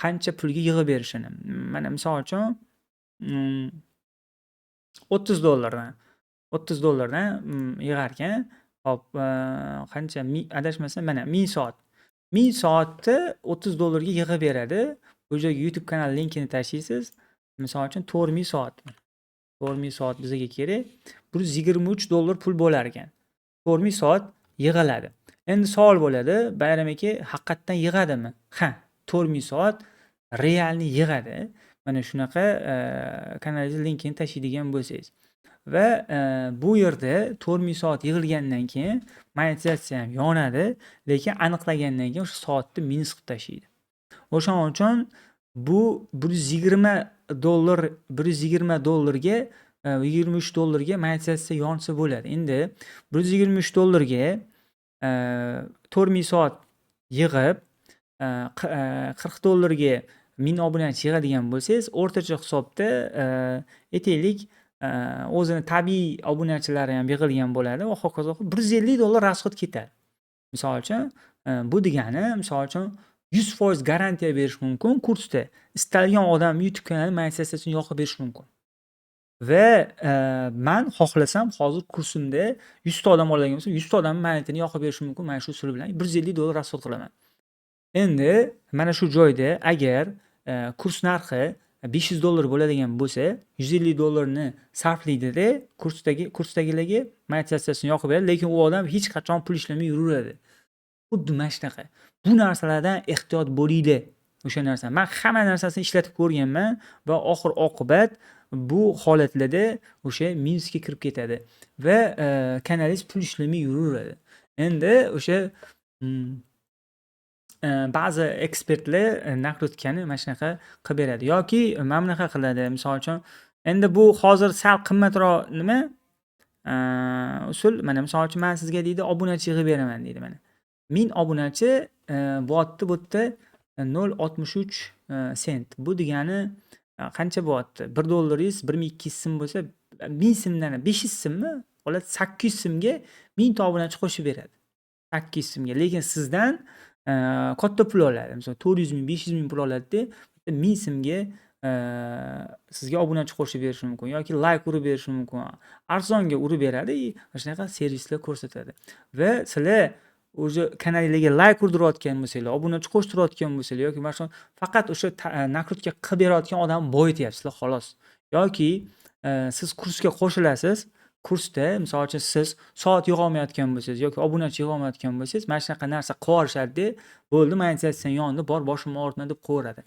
qancha pulga yig'ib berishini. Mana misol uchun, $30 dan, $30 dan yig'arkan. Hop, qancha adashmasam, mana 1000 soat. 1000 soatni $30 ga yig'ib beradi. Bu joyga YouTube kanal linkini tashlaysiz. Misol uchun, 4000 soat. 4000 soat bizga kerak. $123 pul bo'lar ekan. 4000 soat yig'iladi. Endi savol bo'ladi, Bayram aka, haqiqatdan yig'adimi? Ha, 4000 soat реальный yig'adi. Mana shunaqa kanalingizni linkini tashlaydigan bo'lsangiz. Va bu yerda 4000 soat yig'ilgandan keyin monetizatsiya ham yonadi, lekin aniqlagandan keyin o'sha soatni minus qilib tashlaydi. O'shaning uchun bu $120, $120 ga, $23 ga monetizatsiya yonsa bo'ladi. Endi $123 ga 4000 soat yig'ib, $40 ga 1000 obunachi yig'adigan bo'lsangiz, o'rtacha hisobda, aytaylik, O'zini tabiiy obunachilari ham yig'ilgan bo'ladi va hokazo. $150 расход ketadi. Misol uchun, bu degani, misol uchun, 100% garantiya berish mumkin kursda. Istalgan odam YouTube kanali monetizatsiyasini yoqib berish mumkin. Va man xohlasam, hozir kursimda 100 ta odam oladigan bo'lsam, 100 ta odamni monetini yoqib berishim mumkin mana shu usul bilan. $150 расход qilaman. Endi mana shu joyda agar kurs narxi $500 bo'ladigan bo'lsa, $150 ni sarflaydi-da kursdagilarga monetizatsiyasini yoqib beradi, lekin u odam hech qachon pul ishlamay yuraveradi. Xuddi mana shunaqa. Bu narsalardan ehtiyot bo'linglar. O'sha narsa. Man hamma narsasini ishlatib ko'rganman va oxir oqibat bu holatlarda o'sha minusga kirib ketadi va kanalingiz pul ishlamay yuraveradi. Endi o'sha ba'zi ekspertlar накрутка ni mana shunaqa qilib beradi yoki mana bunaqa qiladi. Misol uchun, endi bu hozir sal qimmatroq nima usul. Mana, misol uchun, man sizga, deydi, obunachi yig'ib beraman, deydi, mana. 1000 obunachi bo'lyapti bu yerda 0.63 sent. Bu degani qancha bo'lyapti? 1 dollaringiz 1200 so'm bo'lsa, 1000 so'mdan 500 so'mmi? Holat 800 so'mga 1000 ta obunachi qo'shib beradi. 800 so'mga. Lekin sizdan katta pul oladi. Misol, 400 ming, 500 ming pul oladi-da, 1000 so'mga sizga obunachi qo'shib berishi mumkin yoki layk urib berishi mumkin. Arzonga urib beradi и mana shunaqa servislar ko'rsatadi. Va sizlar уже kanalinglarga layk urdirayotgan bo'lsanglar, obunachi qo'shtirayotgan bo'lsanglar yoki mana shu faqat o'sha накрутка qilib berayotgan odamni boyityapsizlar, xolos. Yoki siz kursga qo'shilasiz. Kursda, misol uchun, siz soat yig'olmayotgan bo'lsangiz yoki obunachi yig'olmayotgan bo'lsangiz, mana shunaqa narsa qilib yuborishadi-da, bo'ldi, monetizatsiyang yondi, bor, boshimni og'ritma, deb qo'yaveradi.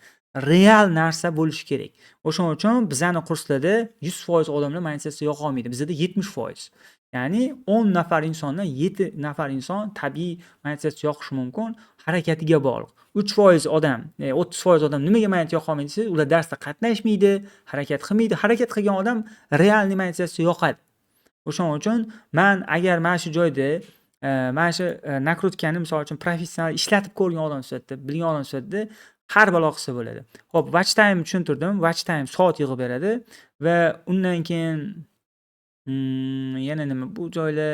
Real narsa bo'lishi kerak. O'shaning uchun bizani kurslarda 100% odamlar monetizatsiya yoqolmaydi. Bizada 70%. Ya'ni 10 nafar insondan 7 nafar inson tabiiy monetizatsiya yoqishi mumkin, harakatiga bog'liq. 3% odam, 30% odam nimaga monetizatsiya yoqolmaydi desangiz, ular darsda qatnashmaydi, harakat qilmaydi. Harakat qilgan odam реальный monetizatsiya yoqadi. O'shaning uchun man agar mana shu joyda mana shu накрутка ni, misol uchun, professional ishlatib ko'rgan odam sifatida, bilgan odam sifatida har balo qilsa bo'ladi. Xo'p, watch time tushuntirdim. Watch time soat yig'ib beradi va undan keyin yana nima, bu joylar,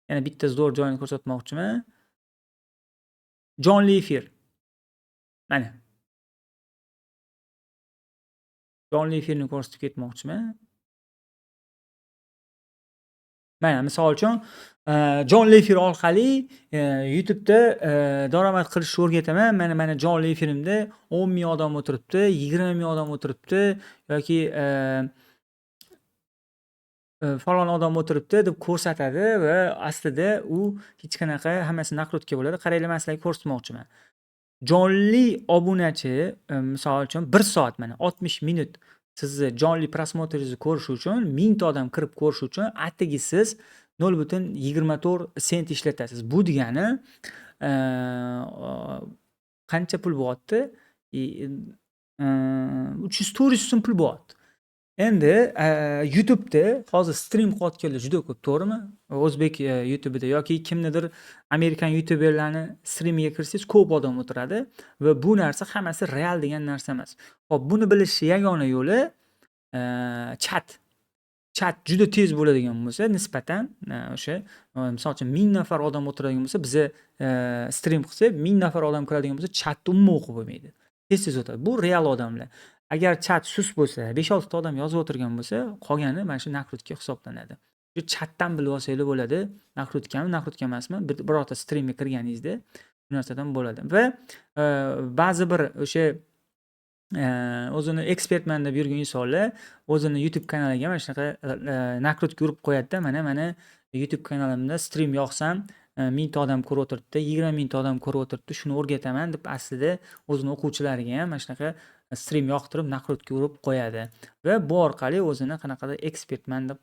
yana bitta zo'r joyini ko'rsatmoqchiman. Jonli efir. Mana. Jonli efirni ko'rsatib ketmoqchiman. Mana, misol uchun, jonli efir orqali YouTube'da daromad qilishni o'rgataman. Mana, mana jonli efirimda 10 ming odam o'tiribdi, 20 ming odam o'tiribdi yoki falon odam o'tiribdi, deb ko'rsatadi va aslida u hech qanaqa, hammasi накрутка bo'ladi. Qaranglar, man sizlarga ko'rsatmoqchiman. Jonli obunachi, misol uchun, 1 soat, mana, 60 minut sizni jonli просмотр ingizni ko'rish uchun, 1000 ta odam kirib ko'rish uchun atigi siz 0.24 sent ishlatasiz. Bu degani qancha pul bo'lyapti? 300-400 so'm pul bo'lyapti. Endi YouTube'da hozir stream qilayotganlar juda ko'p, to'g'rimi? O'zbek YouTube'ida yoki kimnidir amerikan youtuberlarni strimiga kirsangiz, ko'p odam o'tiradi va bu narsa hammasi real degan narsa emas. Xo'p, buni bilishni yagona yo'li chat. Chat juda tez bo'ladigan bo'lsa, nisbatan o'sha misol uchun, 1000 nafar odam o'tiradigan bo'lsa, biza stream qilsak, 1000 nafar odam kiradigan bo'lsa, chatni umuman o'qib bo'lmaydi. Tez-tez o'tadi. Bu real odamlar. Agar chat sust bo'lsa, 5-6 ta odam yozib o'tirgan bo'lsa, qolgani mana shu накрутка hisoblanadi. Shu chatdan bilib olsanglar bo'ladi, накрутка mi, накрутка emasmi, birorta streamga kirganingizda shu narsadan bo'ladi. Va ba'zi bir o'sha o'zini ekspertman deb yurgan insonlar o'zini YouTube kanaliga mana shunaqa накрутка urib qo'yadi-da, mana YouTube kanalimda stream yoqsam, 1000 ta odam ko'rib o'tiribdi, 20 mingta odam ko'rib o'tiribdi, shuni o'rgataman, deb aslida o'zini o'quvchilariga ham mana shunaqa stream yoqtirib, накрутка urib qo'yadi va bu orqali o'zini qanaqadir ekspertman deb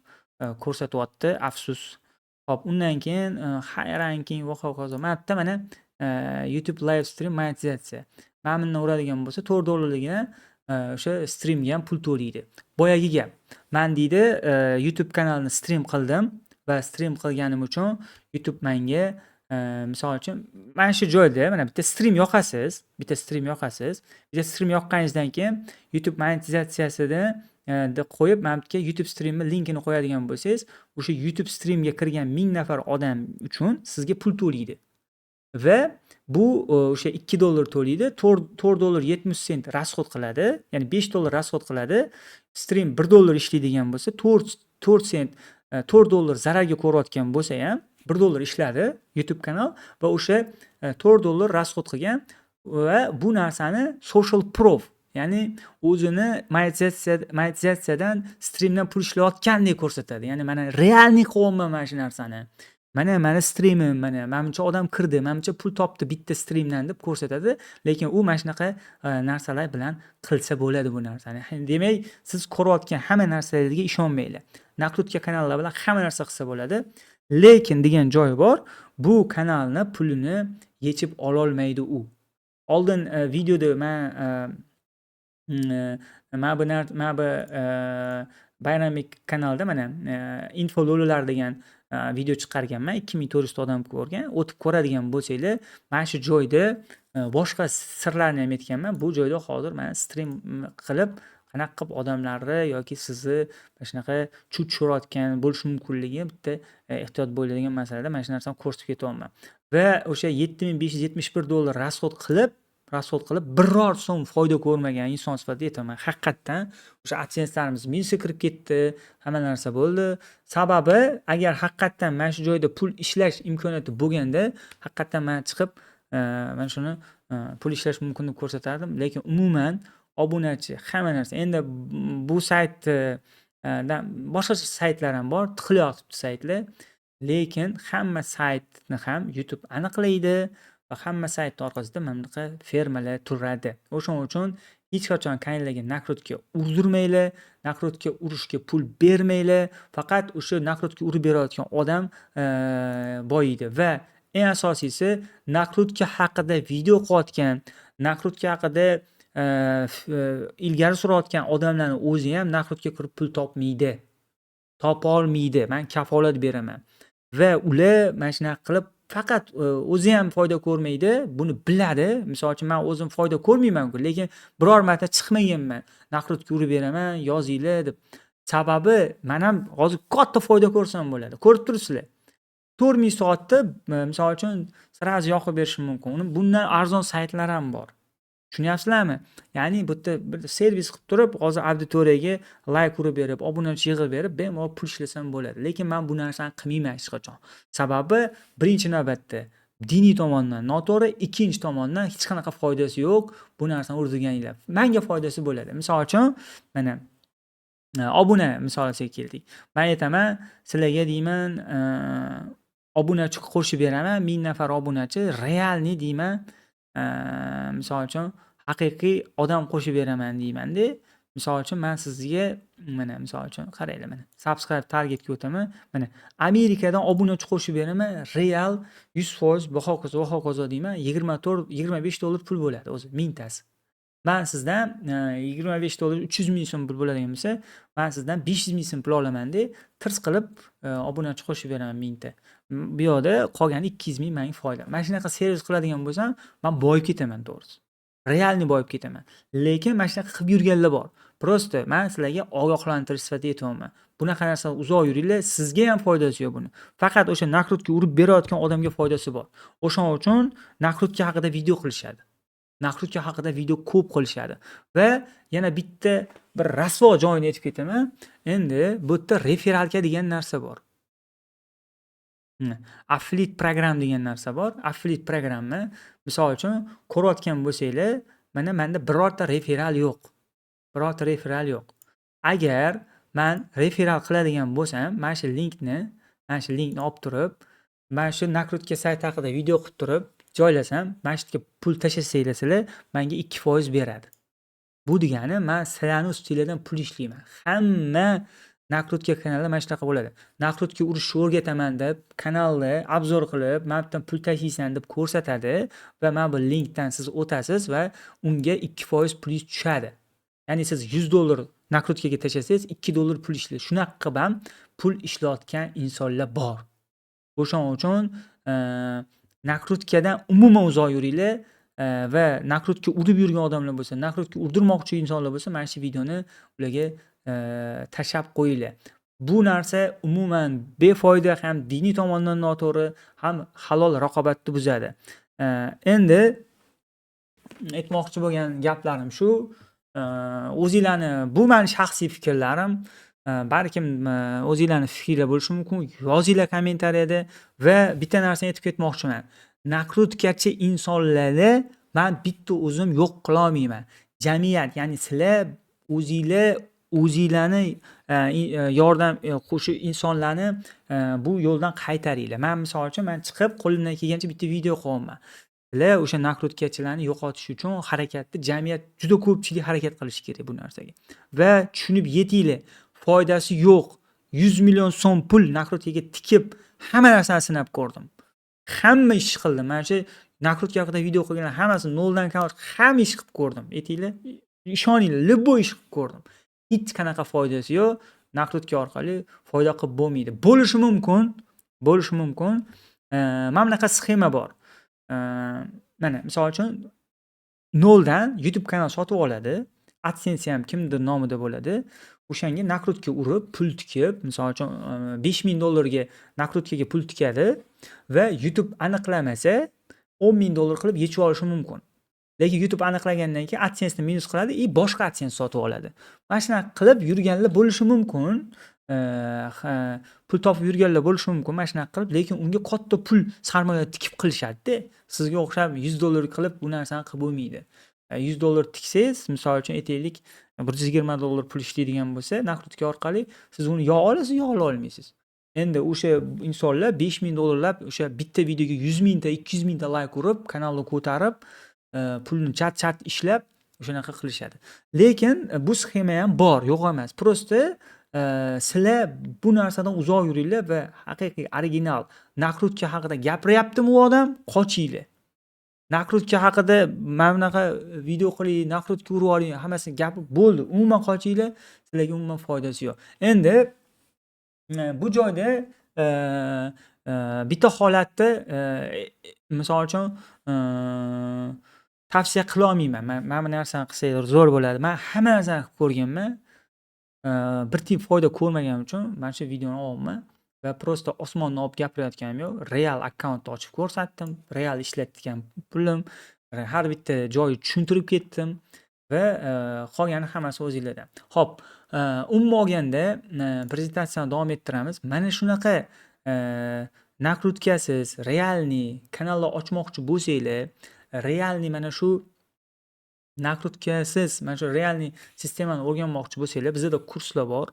ko'rsatyapti, afsus. Xo'p, undan keyin high ranking va hokazo. Mana bu yerda, mana, YouTube live stream monetizatsiya. Mana bundan uradigan bo'lsa, 4 dollarligini o'sha streamga ham pul to'laydi. Boyagi gap. Man, deydi, YouTube kanalini stream qildim va stream qilganim uchun YouTube menga Misol uchun, mana shu joyda mana bitta stream yoqasiz, bitta stream yoqasiz. Bitta stream yoqqaningizdan keyin YouTube monetizatsiyasida deb qo'yib, mana bu yerga YouTube streamni linkini qo'yadigan bo'lsangiz, o'sha YouTube streamga kirgan 1000 nafar odam uchun sizga pul to'laydi. Va bu o'sha 2 dollar to'laydi, 4 dollar 70 sent расход qiladi, ya'ni 5 dollar расход qiladi. Stream 1 dollar ishlaydigan bo'lsa, 4 sent, 4 dollar zararga ko'rayotgan bo'lsa ham, 1 dollar ishladi YouTube kanal va o'sha 4 dollar расход qilgan va bu narsani social proof, ya'ni o'zini monetizatsiyadan, streamdan pul ishlayotgandek ko'rsatadi. Ya'ni mana реальный qilyapman mana shu narsani. Mana mani streamim, mana buncha odam kirdi, mana buncha pul topdi bitta streamdan deb ko'rsatadi. Lekin u mana shunaqa narsalar bilan qilsa bo'ladi bu narsani. Demak, siz ko'rayotgan hamma narsalarga ishonmanglar. Накрутка kanallar bilan hamma narsa qilsa bo'ladi. Lekin degan joyi bor. Bu kanalni pulini yechib ololmaydi u. Oldin videoda man mana bu Bayrambek kanalida mana info lo'lilar degan video chiqarganman. 2400 ta odam ko'rgan. O'tib ko'radigan bo'lsanglar, mana shu joyda boshqa sirlarni ham aytganman. Bu joyda hozir mana stream qilib, qanaqa qilib odamlarni yoki sizni mana shunaqa chuv tushirayotgan bo'lishi mumkinligi bitta ehtiyot bo'ladigan masalada mana shu narsani ko'rsatib ketyapman. Va o'sha 7571 dollar расход qilib biror so'm foyda ko'rmagan inson sifatida aytaman. Haqiqatdan o'sha AdSense'larimiz minusga kirib ketdi, hamma narsa bo'ldi. Sababi, agar haqiqatdan mana shu joyda pul ishlash imkoniyati bo'lganda, haqiqatdan man chiqib, mana shuni pul ishlash mumkin deb ko'rsatardim. Lekin umuman obunachi, hamma narsa. Endi bu saytni boshqa saytlar ham bor, tiqilyotibdi saytlar. Lekin hamma saytni ham YouTube aniqlaydi va hamma saytni orqasida mana bunaqa firmalar turadi. O'shaning uchun hech qachon kanallarga накрутка urdirmanglar, накрутка urishga pul bermanglar. Faqat o'sha накрутка urib berayotgan odam boyiydi va eng asosiysi, накрутка haqida video qilayotgan, накрутка haqida ilgari surayotgan odamlarni o'zi ham накрутка kirib pul topmaydi. Topolmaydi. Man kafolat beraman. Va ular mana shunaqa qilib faqat o'zi ham foyda ko'rmaydi, buni biladi. Misol uchun, man o'zim foyda ko'rmayman-ku, lekin biror marta chiqmaganman. Накрутка urib beraman, yozinglar deb. Sababi man ham hozir katta foyda ko'rsam bo'ladi. Ko'rib turibsizlar. 4000 soatda misol uchun сразу yoqib berishim mumkin. Uni bundan arzon saytlar ham bor. Tushunyapsizlarmi? Ya'ni bu yerda bir servis qilib turib, hozir auditoriyaga layk urib berib, obunachi yig'ib berib, bemalol pul ishlasam bo'ladi. Lekin man bu narsani qilmayman hech qachon. Sababi, birinchi navbatda diniy tomondan noto'g'ri, ikkinchi tomondan hech qanaqa foydasi yo'q bu narsani urdirganinglar. Manga foydasi bo'ladi. Misol uchun, mana obuna misolisiga keldik. Man aytaman, sizlarga deyman, obunachi qo'shib beraman, 1000 nafar obunachi, реальный deyman, misol uchun, haqiqiy odam qo'shib beraman deymanda. Misol uchun, man sizga mana misol uchun qaranglar, mana subscribe targetga o'taman. Mana Amerikadan obunachi qo'shib beraman, real 100% va hokazo va hokazo deyman. 24, 25 dollar pul bo'ladi o'zi mingtasi. Man sizdan 25 dollar 300 ming so'm pul bo'ladigan bo'lsa, man sizdan 500 ming so'm pul olamanda, tirs qilib obunachi qo'shib beraman mingta. Bu yoqda qolgani 200 ming menga foyda. Mana shunaqa servis qiladigan bo'lsam, man boyib ketaman to'g'risi. Реальный boyib ketaman. Lekin mana shunaqa qilib yurganlar bor. Просто man sizlarga ogohlantirish sifatida aytyapman. Bunaqa narsadan uzoq yuringlar, sizga ham foydasi yo'q buni. Faqat o'sha накрутка urib berayotgan odamga foydasi bor. O'shaning uchun накрутка haqida video qilishadi. Накрутка haqida video ko'p qilishadi. Va yana bitta bir rasvo joyini aytib ketaman. Endi bu yerda рефералка degan narsa bor. Affiliate program degan narsa bor. Affiliate programma, misol uchun, ko'rayotgan bo'lsanglar, mana menda birorta referal yo'q. Birorta referal yo'q. Agar man referal qiladigan bo'lsam, mana shu linkni olib turib, mana shu накрутка sayt haqida video qilib turib joylasam, mana shu yerga pul tashlasanglar sizlar, menga 2% beradi. Bu degani man sizlarni ustinglardan pul ishlayman. Hamma накрутка kanalda mana shunaqa bo'ladi. Накрутка urishni o'rgataman deb kanalni обзор qilib, mana bu yerdan pul tashlaysan deb ko'rsatadi va mana bu linkdan siz o'tasiz va unga 2% pulingiz tushadi. Ya'ni siz 100 dollar накрутка ga tashlasangiz, 2 dollar pul ishlaydi. Shunaqa qilib ham pul ishlayotgan insonlar bor. O'shaning uchun Накрутка dan umuman uzoq yuringlar va накрутка urib yurgan odamlar bo'lsa, накрутка urdirmoqchi insonlar bo'lsa, mana shu videoni ularga tashlab qo'yinglar. Bu narsa umuman befoyda, ham diniy tomondan noto'g'ri, ham halol raqobatni buzadi. Endi aytmoqchi bo'lgan gaplarim shu. O'zinglarni, bu mani shaxsiy fikrlarim. Balkim o'zinglarni fikringlar bo'lishi mumkin. Yozinglar kommentariyada va bitta narsani aytib ketmoqchiman. Накрутка chi insonlarni man bitta o'zim yo'q qilolmayman. Jamiyat, ya'ni sizlar o'zinglar o'zinglarni yordam qo'shib insonlarni bu yo'ldan qaytaringlar. Man, misol uchun, man chiqib qo'limdan kelgancha bitta video qilyapman. Sizlar o'sha накрутка chilarni yo'qotish uchun harakatni, jamiyat, juda ko'pchilik harakat qilishi kerak bu narsaga. Va tushunib yetinglar, foydasi yo'q. 100 million so'm pul накрутка ga tikib hamma narsani sinab ko'rdim. Hamma ishni qildim. Mana shu накрутка haqida video qilganlar hammasi noldan kanal, hamma ish qilib ko'rdim. Aytinglar, ishoninglar, любой ish qilib ko'rdim. Hech qanaqa foydasi yo'q. Накрутка orqali foyda qilib bo'lmaydi. Bo'lishi mumkin, bo'lishi mumkin. Mana bunaqa sxema bor. Mana, misol uchun, noldan YouTube kanal sotib oladi. AdSense ham kimdir nomida bo'ladi. O'shanga накрутка urib, pul tikib, misol uchun, 5000 dollarga накрутка ga pul tikadi va YouTube aniqlamasa, 10 ming dollar qilib yechib olishi mumkin. Lekin YouTube aniqlagandan keyin AdSense'ni minus qiladi и boshqa AdSense sotib oladi. Mana shunaqa qilib yurganlar bo'lishi mumkin. Ha, pul topib yurganlar bo'lishi mumkin mana shunaqa qilib, lekin unga katta pul sarmoya tikib qilishadi-da. Sizga o'xshab 100 dollar qilib bu narsani qilib bo'lmaydi. 100 dollar tiksangiz, misol uchun, aytaylik, 120 dollar pul ishlaydigan bo'lsa, накрутка orqali siz uni yo olasiz, yo ola olmaysiz. Endi o'sha insonlar 5000 dollarlab o'sha bitta videoga 100 mingta, 200 mingta layk urib, kanalni ko'tarib, pulni chat-chat ishlab o'shanaqa qilishadi. Lekin bu sxema ham bor, yo'q emas. Просто sizlar bu narsadan uzoq yuringlar va haqiqiy original накрутка haqida gapiryaptimi u odam, qochinglar. Накрутка haqida mana bunaqa video qiling, накрутка urib yuboring, hammasini gapirib bo'ldi. Umuman qochinglar, sizlarga umuman foydasi yo'q. Endi bu joyda bitta holatda, misol uchun, tavsiya qilolmayman. Man mana bu narsani qilsanglar zo'r bo'ladi. Man hamma narsani qilib ko'rganman. Bir tiyin foyda ko'rmaganim uchun mana shu videoni olyapman va просто osmondan olib gapirayotganim yo'q. Real akkauntni ochib ko'rsatdim. Real ishlatgan pulim, har bitta joyi tushuntirib ketdim va qolgani hammasi o'zinglarda. Xo'p, umuman olganda, prezentatsiyani davom ettiramiz. Mana shunaqa накрутка siz реальный kanallar ochmoqchi bo'lsanglar, реальный mana shu накрутка siz mana shu реальный sistemani o'rganmoqchi bo'lsanglar, bizada kurslar bor.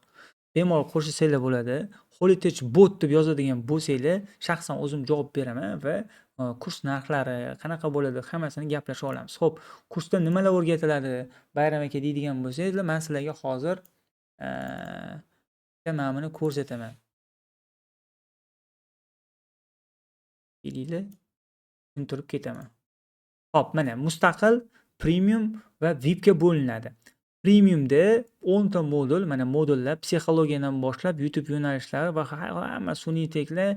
Bemalol qo'shilsanglar bo'ladi. Holitech bot deb yozadigan bo'lsanglar, shaxsan o'zim javob beraman va kurs narxlari qanaqa bo'ladi, hammasini gaplashib olamiz. Xo'p, kursda nimalar o'rgatiladi, Bayram aka, deydigan bo'lsanglar, man sizlarga hozir bitta mana buni ko'rsataman. Kelinglar, tushuntirib ketaman. Xo'p, mana mustaqil, premium va VIPga bo'linadi. Premiumda 10 ta modul, mana modullar psixologiyadan boshlab YouTube yo'nalishlari va hamma sun'iy intellektlar,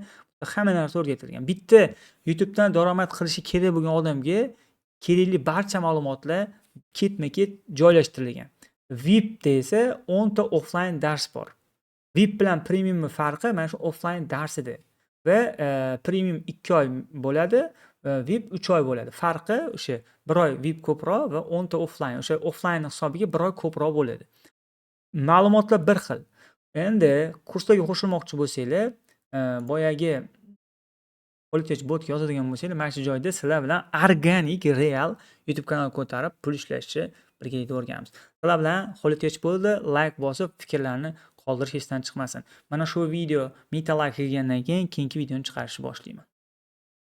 hamma narsa o'rgatilgan. Bitta YouTubedan daromad qilishi kerak bo'lgan odamga kerakli barcha ma'lumotlar ketma-ket joylashtirilgan. VIPda esa 10 ta offline dars bor. VIP bilan premiumni farqi mana shu offline darsida va premium 2 oy bo'ladi, VIP 3 oy bo'ladi. Farqi o'sha 1 oy VIP ko'proq va 10 ta offline. O'sha offline hisobiga 1 oy ko'proq bo'ladi. Ma'lumotlar bir xil. Endi kurslarga qo'shilmoqchi bo'lsanglar, boyagi Holitech botga yozadigan bo'lsanglar, mana shu joyda sizlar bilan organik, real YouTube kanal ko'tarib pul ishlashni birgalikda o'rganamiz. Sizlar bilan Holitech bo'ldi. Layk bosib, fikrlarni qoldirish esdan chiqmasin. Mana shu video 1000 ta layk yig'gandan keyin keyingi videoni chiqarishni boshlayman.